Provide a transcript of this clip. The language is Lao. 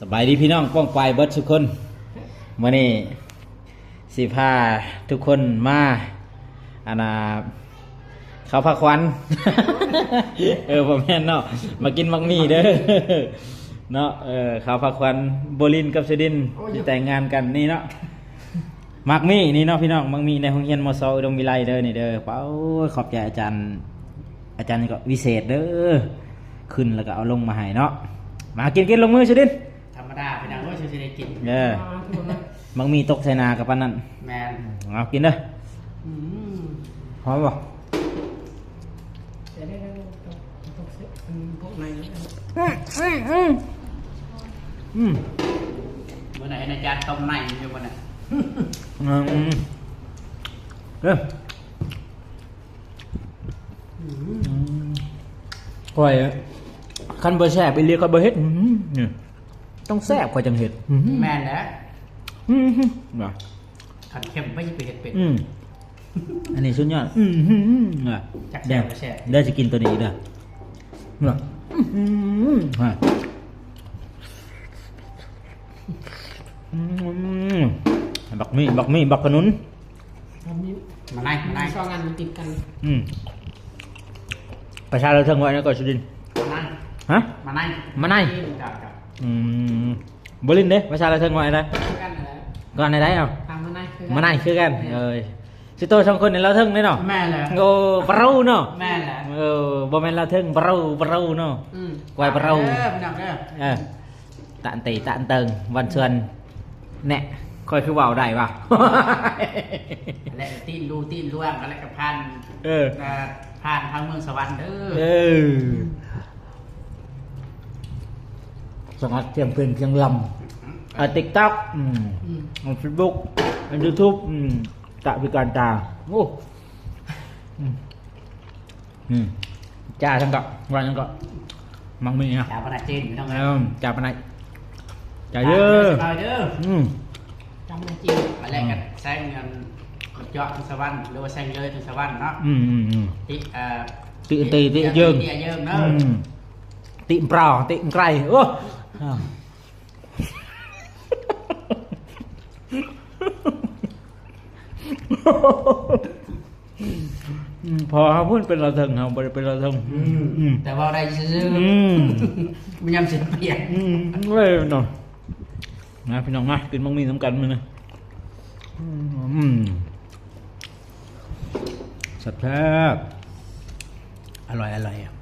ສະບາຍດີພີ່ນ້ອງປ້ອງປາຍເບິດທຸກຄົນ. ມື້ນີ້ຊິພາທຸກຄົນມາ ອັນນ່າ ເຂົ້າພາຂວັນ ເອີ ບໍ່ແມ່ນເນາະ ມາກິນໝາກໝີ່ເດີເນາະ. ເອີ ເຂົ້າພາຂວັນ ໂບລິນກັບສຸດິນ ໂອ້ຍ ຊິແຕ່ງງານກັນນີ້ເນາະ. ໝາກໝີ່ນີ້ເນາະພີ່ນ້ອງ ໝາກໝີ່ໃນໂຮງຮຽນ ມສ ອຸດົມວິໄລເດີນີ້ເດີ. ປ້າ ໂອ້ຍ ຂອບໃຈອາຈານ ອາຈານກໍວິເສດເດີ ຂຶ້ນແລ້ວກໍເອົາລົງມາໃຫ້ເນາະ. ມາກິນ ກິນ ລົງມືສຸດິນ. ທຳມະດາພີ່ນ້ອງເອີຍ ຊິໄດ້ກິນ. ເອີ ໝາກໝີ່ຕົກໃສ່ໜ້າກໍປານນັ້ນ. ແມ່ນ. ເອົາກິນເດີ. ອືມ ຫອມບໍ່? ອືມ ອືມ ອືມ ອືມ ມື້ນັ້ນອາຈານຕົ້ມໃນຢູ່ບໍ່ນະ? ອືມ ເອີ ອືມ ຂ້ອຍ ຄັນບໍ່ແຊບອີ່ຫຼີຂ້ອຍບໍ່ເຮັດ. ອືມ ນີ້ຕ້ອງແຊບຂ້ອຍຈັ່ງເຮັດ. ອືມ ແມ່ນແຫຼະ. ອືມ ວ່າ ຄັນເຄັມໄປຊິໄປເຮັດເປັນ. ອືມ ອັນນີ້ສຸດຍອດ. ອືມ ວ່າ ຈັກແຊບບໍ່ແຊບ ເດີ ຊິກິນໂຕນີ້ເດີ. ອືມ ວ່າ ອືມ ບັກໝີ່ ບັກໝີ່ ບັກຂະໜຸນ. ອັນນີ້ ມາໄນ ມາໄນ ສອງອັນມັນຕິດກັນ. ອືມ ພາສາລາວເທິງວ່າຫຍັງກໍສຸດິນ? ມາໄນ. ຮະ? ມາໄນ ມາໄນ. ອືມ ເຈົ້າ ເຈົ້າ. ອືມ ໂບລິນເດ້ ພາສາລາວເທິງວ່າໃດ? ຄືກັນນັ້ນແຫຼະ. ວ່າໃດເອົາ? ມາໄນຄືກັນ ມາໄນຄືກັນ. ເອີຍ ຊິໂຕສອງຄົນນີ້ລາວເທິງເດ້ເນາະ. ແມ່ນແຫຼະ. ໂອ້ ປະເຣາເນາະ. ແມ່ນແຫຼະ. ເອີ ບໍ່ແມ່ນລາວເທິງ ປະເຣາ ປະເຣາເນາະ. ອືມ ກວາຍປະເຣາ ເອີ ພີ່ນ້ອງເອີ. ເອີ ຕະອັນເຕ ຕະອັນເຕີງ ວັນຊວນ ແນະ ຂ້ອຍຄືເວົ້າໄດ້ວະ? ແລະ ຕີນລູຕີນລວງ ແລະ ກໍຜ່ານ ເອີ ເອີ ຜ່ານທາງເມືອງສະຫວັນເດີ. ເອີ ສະຫວັນ ທຽງເພັງ ທຽງລຳ ອ່າ ຕິກຕັອກ ອືມ ອືມ ອ່າ ເຟສບຸກ ອ່າ ຢູທູບ ອືມ ຕະວິການຕາ ໂອ້ ອືມ ອືມ ຈ້າຊັ້ນກໍ ວ່າຊັ້ນກໍ ມັກມີນະ ຈ້າປານາຈີນ ພີ່ນ້ອງເອີຍ. ເອີ ຈ້າປານາ ຈ້າເດີ ເດີ. ອືມ ຈ້າປານາຈີນ ມາແລກກັນ ອືມ ແຊງເງິນເຈາະທາງສະຫວັນ ຫຼືວ່າແຊງເລີຍທາງສະຫວັນເນາະ. ອືມ ອືມ ອືມ ຕິ ເອີ ຕິ ຕິ ຕິເຢິງ ຕິເຢິງເນາະ. ອືມ ຕິປຣາ ຕິໄກ ໂອ້ ອືມ ເພາະເຮົາພຸ້ນເປັນລາວເທິງ ເຮົາບໍ່ໄດ້ເປັນລາວເທິງ. ອືມ ອືມ ແຕ່ເວົ້າໄດ້ຊື່ໆ. ອືມ ບໍ່ຍາມສິປ່ຽນ. ອືມ ເອີຍເນາະ. ມາພີ່ນ້ອງ ມາກິນໝາກໝີ່ນຳກັນມື້ນີ້. ອືມ ແຊບໆ ອະລ່ອຍໆ.